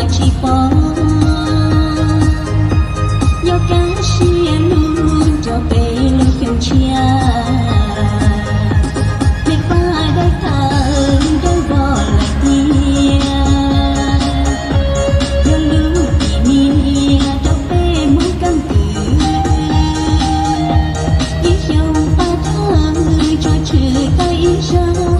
tsis pom, nyob kaj siab lug rau peb lub xyoo tshiab. Me paj dawb tawv dawb vog lawm tiag, yog lub kis nias rau peb Hmoob keeb kwm. Ib xyoos paj thawj tso tshwm tag ib zaug,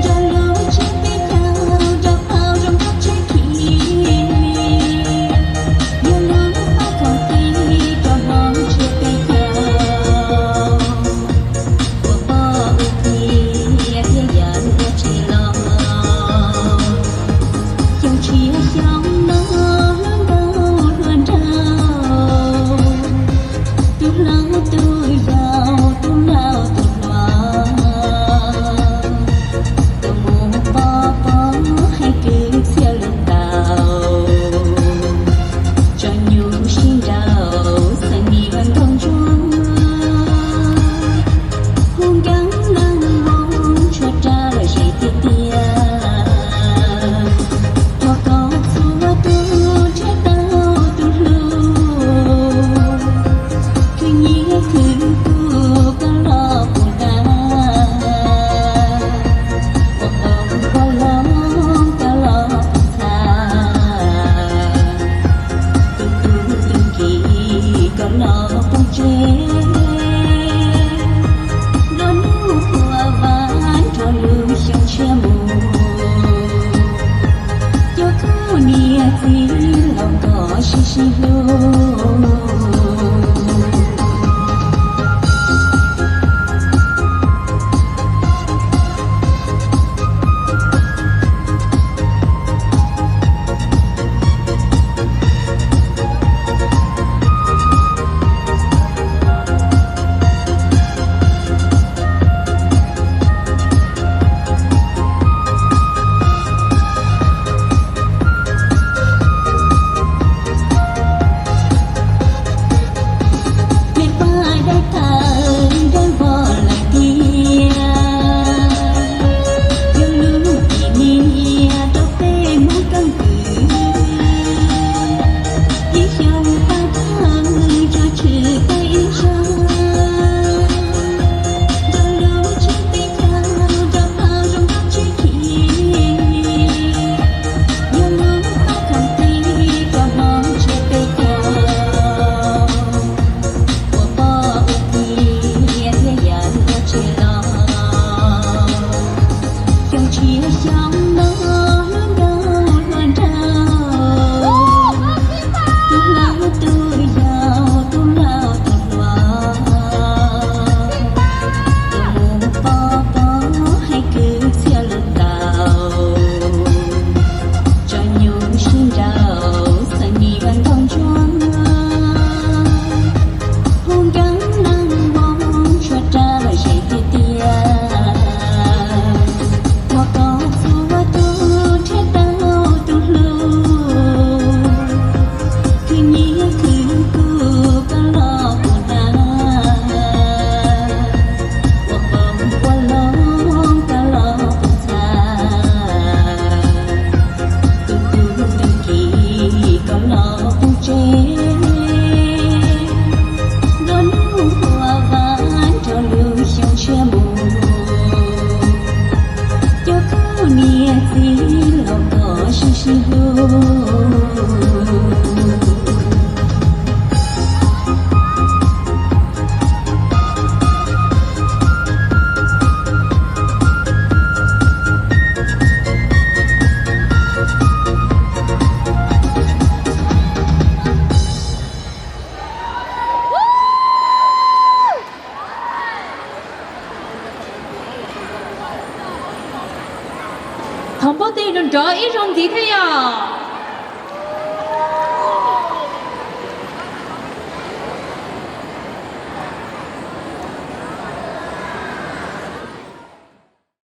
nrog lub tsiab peb caug rau qhov zoo nkauj tshiab khiv, yog lub paj khoom tib rau hmoov tsiab peb caug. Ua poj ua yig thiab yawm ua tshis los, xyoo tshiab xyoo no hlub nkauj hlub nraug, tus hlob tus yau tus laus tus hluas, tus mus pov pob hais kwv txhiaj lug tau, tso nyuj sib nraus xeem niam nkauj ntsuag, hu nkauj neeg moo tshuav rag los ze tiag tiag. Ua koj txhua tus nrhiav tau tus hlub, khwv nyiaj khwv kub koj los puas dag, ua qoob ua loo koj los puas txhab, tu tu tu kis koj los poob tseg, nruab hnub ua vas nrog lub xyoo tshiab mus, coj khub niam txiv los koj sib sib hlub. Me paj dawb tawv dawb vog lawm tiag, yog lub kis nias rau peb Hmoob keeb kwm. Ib xyoos paj thawj tso tshwm tag ib zaug, nrog lub tsiab peb caug rau qhov zoo nkauj tshiab khiv, yog lub paj khoom tib rau hmoov tsiab peb caug. Ua poj ua yig thiab yawm ua tshis los, xyoo tshiab xyoo no hlub nkauj hlub nraug, tus hlob tus yau tus laus tus hluas, tus mus pov pob hais kwv txhiaj lug tau, tso nyuj sib nraus xeem niam nkauj ntsuag, hu nkauj neeg moo tshuav rag los ze tiag tiag. Ua koj txhua tus nrhiav tau tus hlub, khwv nyiaj khwv kub koj los puas dag, ua qoob ua loo koj los puas txhab, tu tu tu kis koj los poob tseg, nruab hnub ua vas nrog lub xyoo tshiab mus, coj khub niam txiv los koj sib sib hlub. Thov npawb tes nrov nrov ib zaug ntxiv thiab yom.